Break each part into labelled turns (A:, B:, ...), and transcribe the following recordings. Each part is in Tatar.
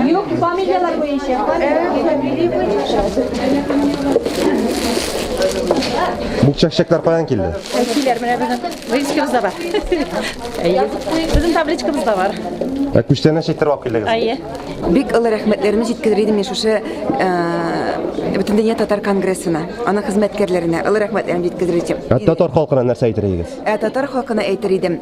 A: Юк, фамилияләр буенча. Фамилия буенча.
B: Бу чәкчәкләр каян килде?
A: Киләр, менә безнең вывескабыз да бар. Әйе. Безнең табличкабыз да бар.
B: Ә күчтәнәч әйтергә алып килдегез.
A: Әйе.
C: Бик олы рәхмәтләремне җиткерер идем мин шушы Бөтендөнья татар конгрессына, аның хезмәткәрләренә олы рәхмәтләремне җиткерер идем.
B: Ә татар халкына нәрсә әйтер идегез?
C: Ә татар халкына әйтер идем.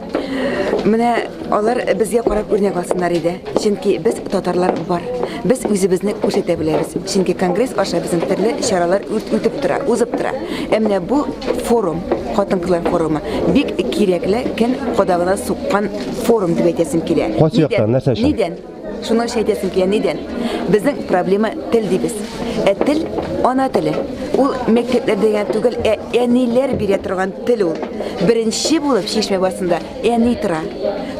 C: Менә алар безгә карап үрнәк алсыннар иде. Чөнки без татарлар бар. Без үзебезне күрсәтә беләбез. Чөнки конгресс аша безнең төрле чаралар үтеп тора, узып тора. Ә менә бу форум, хатын-кызлар форумы, бик кирәкле, көн кадагына суккан форум дип әйтәсем килә.
B: Кайсы яктан, нәрсә өчен?
C: Нидән? Шуны өчен әйтәсем килә, нидән? Безнең проблема тел дибез. Ә тел ана теле. Ул мәктәпләрдә генә түгел, ә әниләр бирә торган тел ул. Беренче булып чишмә башында әни тора.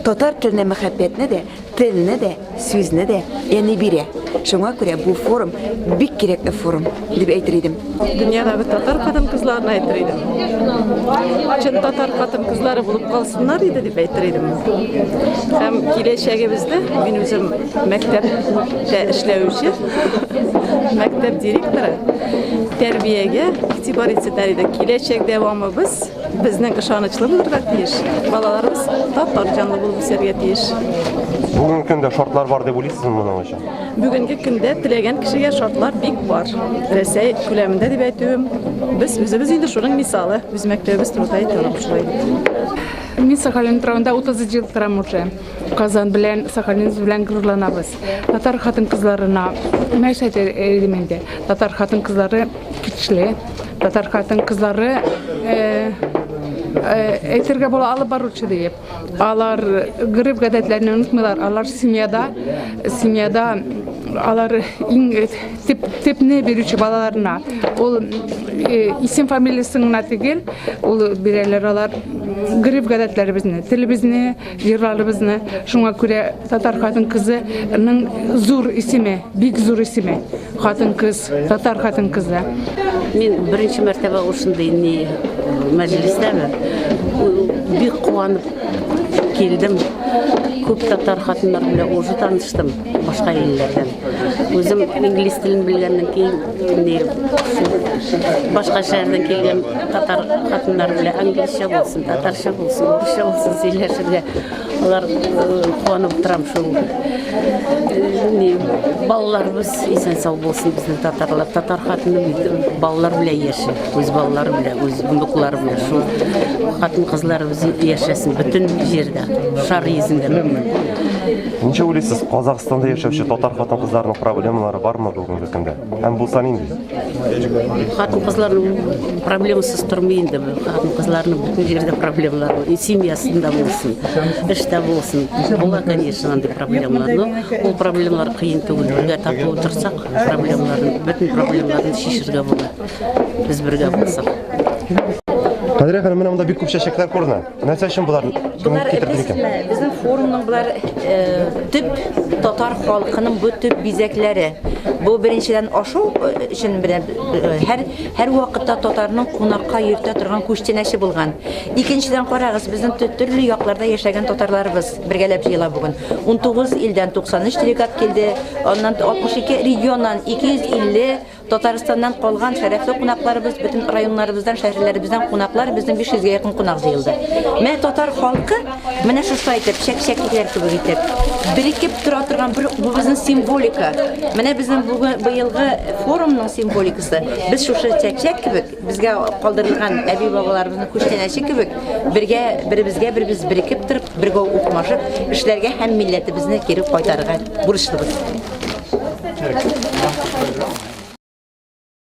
C: Татар теленә мәхәббәтне дә, телне дә, сүзне дә әни бирә. Шуңа күрә бу форум бик кирәкле форум дип әйтер идем.
D: Дөньядагы татар хатын-кызларына әйтер идем. Чын татар хатын-кызлары булып калсыннар иде дип әйтер идем. Һәм киләчәгебездә мин үзем мәктәптә эшләүче, мәктәп директоры тәрбиягә игътибар итсеннәр иде. Киләчәк дәвамыбыз безнең ышанычлы булырга тиеш. Балаларыбыз татар җанлы булып үсәргә тиеш.
B: Бүгенге көндә шартлар бар дип уйлыйсызмы моның өчен?
D: Бүгенге көндә теләгән кешегә шартлар бик бар. Рәсәй күләмендә дип әйтүем, без үзебез инде шуның мисалы, үз мәктәбебез турында әйтә алам шулай дип.
E: Мин Сахалин утравында 30 ел торам уже. Казан белән, Сахалин белән горурланабыз. Татар хатын-кызларына нәрсә әйтер идем инде? Татар хатын-кызлары көчле. Татар хатын-кызлары әйтергә була алып баручы диеп. Алар гореф-гадәтләрне онытмыйлар. Алар семьяда, семьяда алар иң төп, төпне бирүче балаларына. Ул э, исем фамилиясын гына түгел, ул бирәләр алар гореф-гадәтләребезне, телебезне, җырларыбызны. Шуңа күрә татар хатын-кызының зур исеме, бик зур исеме. Хатын-кыз, татар хатын-кызы.
F: Мин беренче мәртәбә ушындый ни мәҗлестәме? Бик куанып килдем. Күп татар хатыннар белән уже таныштым башка илләрдән. Үзем инглиз телен белгәннән кейін ни башка шәһәрдән килгән татар хатыннар белән английча булсын, татарча булсын, урысча булсын сөйләшергә Алар куанып торам шул. Ни, балаларыбыз исән сау булсын безнең татарлар. Татар хатыны бит балалар белән яши. Үз балалары белән, үз внуклары белән. Шул хатын кызларыбыз яшәсен бөтен җирдә, шар йөзендә.
B: Ничек уйлыйсыз, Казахстанда яшәүче татар хатын-кызларының проблемалары бармы бүгенге көндә? Һәм булса нинди?
F: Хатын-кызларның проблемасыз тормый инде. Хатын-кызларның бөтен җирдә проблемалары. И семьясында булсын, эштә булсын. Була, конечно, андый проблемалар. Но ул проблемалар кыен түгел. Бергә тату утырсак, проблемаларны, бөтен проблемаларны чишергә була. Без бергә булсак.
B: Кадрия ханым, менә монда бик күп чәчәкләр күренә. Нәрсә өчен болар?
G: Болар безнең форумның болар э, төп татар халкының бу төп бизәкләре. Бу беренчедән ашу э, өчен белән э, һәр һәр вакытта татарның кунакка йөртә торган күчтәнәче булган. Икенчедән карагыз, безнең төрле якларда яшәгән татарларыбыз бергәләп җыела бүген. 19 илдән 93 делегат килде, аннан 62 регионнан 250 Татарстаннан калган шәрәфле кунакларыбыз, бөтен районнарыбыздан, шәһәрләребездән кунаклар, безнең 500 гә якын кунак җыелды. Менә татар халкы менә шушылай итеп, чәк-чәкләр кебек итеп, берекеп тора торган бер бу безнең символика. Менә безнең бүген быелгы форумның символикасы. Без шушы чәк-чәк кебек, безгә калдырылган әби-бабаларыбызның күчтәнәче кебек, бергә беребезгә беребез берекеп торып, бергә укмашып эшләргә һәм милләтебезне кире кайтарырга бурычлыбыз.